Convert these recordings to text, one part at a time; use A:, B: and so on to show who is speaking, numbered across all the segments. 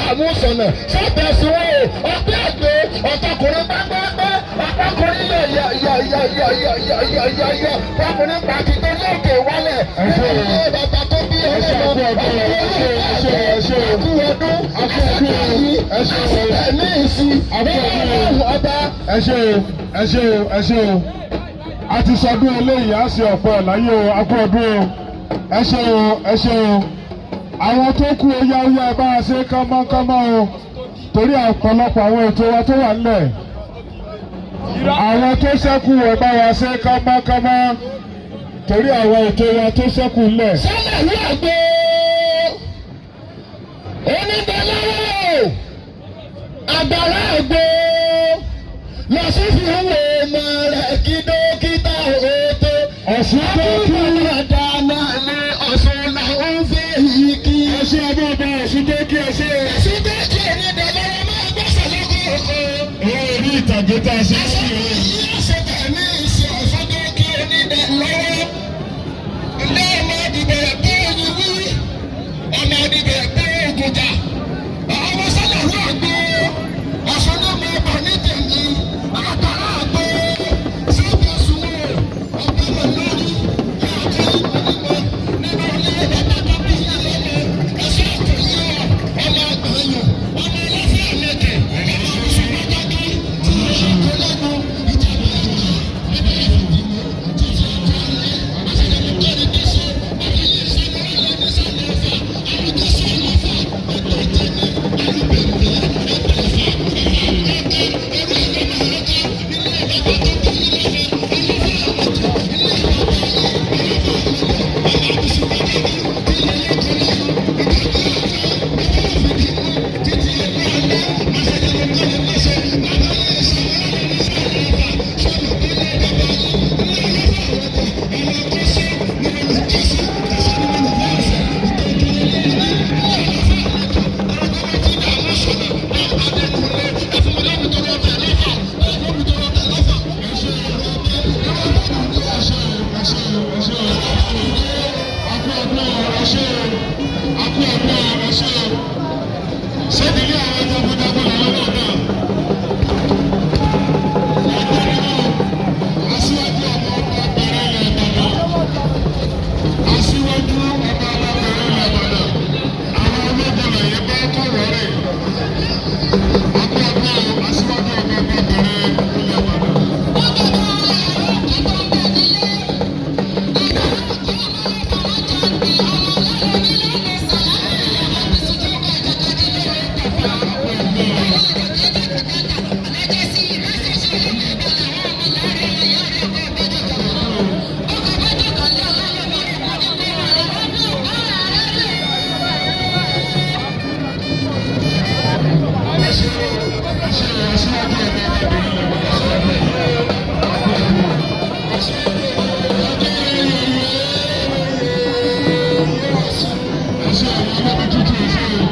A: dààmú sọ̀nà sọ́tẹ̀síwò ọ̀pẹ́ àgbẹ̀ ọ̀tọkùnrin pápápá ọ̀pọ̀kùnrin yọ̀ yọ̀ yọ̀ yọ̀ yọ̀ yọ̀ yọ̀ yọ̀ yọ̀ yọ̀ ọkùnrin pàtì torí òkè wálẹ̀ nínú ilé bàbá tó bí ọlọ́mọ ọkú ọdún àṣetẹ̀yí àṣetẹ̀mí ìsì nínú ọba.
B: Ẹ ṣé o, ẹ ṣé o, ẹ ṣé o. A ti sọdún eléyìí, á ṣe ọ̀pọ̀ ẹ̀ láyé o. A kú ọdún o. Ẹ ṣé o, ẹ ṣé o. Àwọn tó kú, ó yá, ó yá, ẹ bá a ṣe kánmọ́kánmọ́ o, torí ọ̀pọ̀lọpọ̀ àwọn ètò wa tó wà nílẹ̀. Àwọn tó ṣẹ́kù, ẹ bá wa ṣe kánmọ́kánmọ́ torí àwọn ètò wa tó ṣẹ́kù nílẹ̀.
A: Sálẹ̀ ní àgbo onídàlọ́wọ́ àgbàrá àgbo lọ sí fi ń wo ọmọ rẹ̀ kí dókítà ó tó.
B: Ọ̀ṣun tó kí.
A: Dáná ní Ọ̀ṣun làwọn fẹ́ yìí kí.
B: Ẹ ṣé, ọmọ ọba Ọ̀ṣun tó kí, ẹ ṣé o.
A: Ọ̀ṣun tó kí onídàlọ́wọ́ máa gbèsè lógún oko.
B: Owó orí ìtàgé tá a ṣe sí o.
A: Yìí ṣe tẹ̀mí ìṣe Ọ̀ṣun tó kí onídàlọ́wọ́. Ilé ọmọ ìbẹ̀rẹ̀ bó oyin wí, ọmọ ìbẹ̀rẹ̀ bó ogun jà. Ọmọ sálẹ̀ wà gbó, Ọ̀ṣun ló mọ ọbọ̀ ní tèmi, àtàrà àgbo, sókè sùnwó, ọ̀pọ̀ mọ̀ lórí, yàtọ̀ ìmọ̀ nínú ilé bàbá tó bí lọ́mọ, ẹ̀ṣọ́ àkòyí ọ̀, ọmọ àgbọ̀nyàn, ọmọ ọlọ́fẹ́ àlẹ́kẹ̀, ọmọ mùsùlùmí tí wọ́n ṣe kó lẹ́nu, ìjàmbá ìjà, ẹbí ìfìdí títí ọjọ́ alẹ́, àṣẹjọ́ kẹrin kẹsẹ̀, bàbá yìí sẹ́nu ọlọ́ni sẹ́nu ọ̀fà, àrùkẹ́sẹ̀ ọlọ́fà, ọ̀tọ̀ ìjẹni, àrùbẹ̀bẹ̀, ẹ̀tọ̀ ìfà, ọ̀fà ọ̀kẹ́, orí ẹ̀rọ ọ̀kẹ́, nílé bàbá tó bí lọ́mọ, ọlọ́fẹ́ àlẹ́kẹ̀, ilé bàbá yìí, ọlọ́fẹ́ àlẹ́kẹ̀, ọmọ mùsùlùmí tí ilé kọ́ lẹ́nu, ìjàmbá ìjà, ẹbí ìfìdí títí ọjọ́ alẹ́, àṣẹjọ́ kẹrin kẹsẹ̀, bàbá yìí sẹ́nu ọlọ́ni sẹ́nu ọ̀fà, sọ́nù tó lé bàbá yìí, ilé ọlọ́fẹ́ àlẹ́kẹ̀, ọmọ kọ́sọ́ nínú olùkọ́sọ́, kọ́sọ́ nínú olùkọ́sọ́, ìtọ́jú ilé ilé ọlọ́fẹ́ àlẹ́kẹ̀, ọ̀rọ̀ tí dààmú sọ̀nà, adékúnlé, ẹfúnmọ́lẹ́mí tó lọ́ọ́ bẹ̀ lọ́fà, ẹfúnmi tó lọ́ọ́ bẹ̀ lọ́fà.
B: Ẹ ṣé o, ẹ ṣé o, ẹ ṣé o, ẹ ṣé o. A kú ọdún o, ẹ ṣé o. A kú ọdún o, ẹ ṣé o. Ṣé ìdílé àwọn jagunjagun làwọn náà náà? Ẹgbẹ́ nínú aṣíwájú ọmọ ọba bẹ̀rẹ̀ ilẹ̀ Ìbàdàn. Aṣíwájú ọba ọba bẹ̀rẹ̀ ilẹ̀ Ìbàdàn. Àwọn ológun lẹ̀yìn bá kọ̀ wọ́rẹ̀. A kú ọdún o, aṣíwájú ọba ọba bẹ̀rẹ̀ ilẹ̀ Ìbàdàn. Ẹ ṣé o, ẹ ṣé o, aṣíwájú ọba ọba bẹ̀rẹ̀ ilẹ̀ Ìbàdàn. Ẹ ṣé àwọn ọlọ́bí tútù, ẹ ṣé o.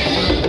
A: Thank you.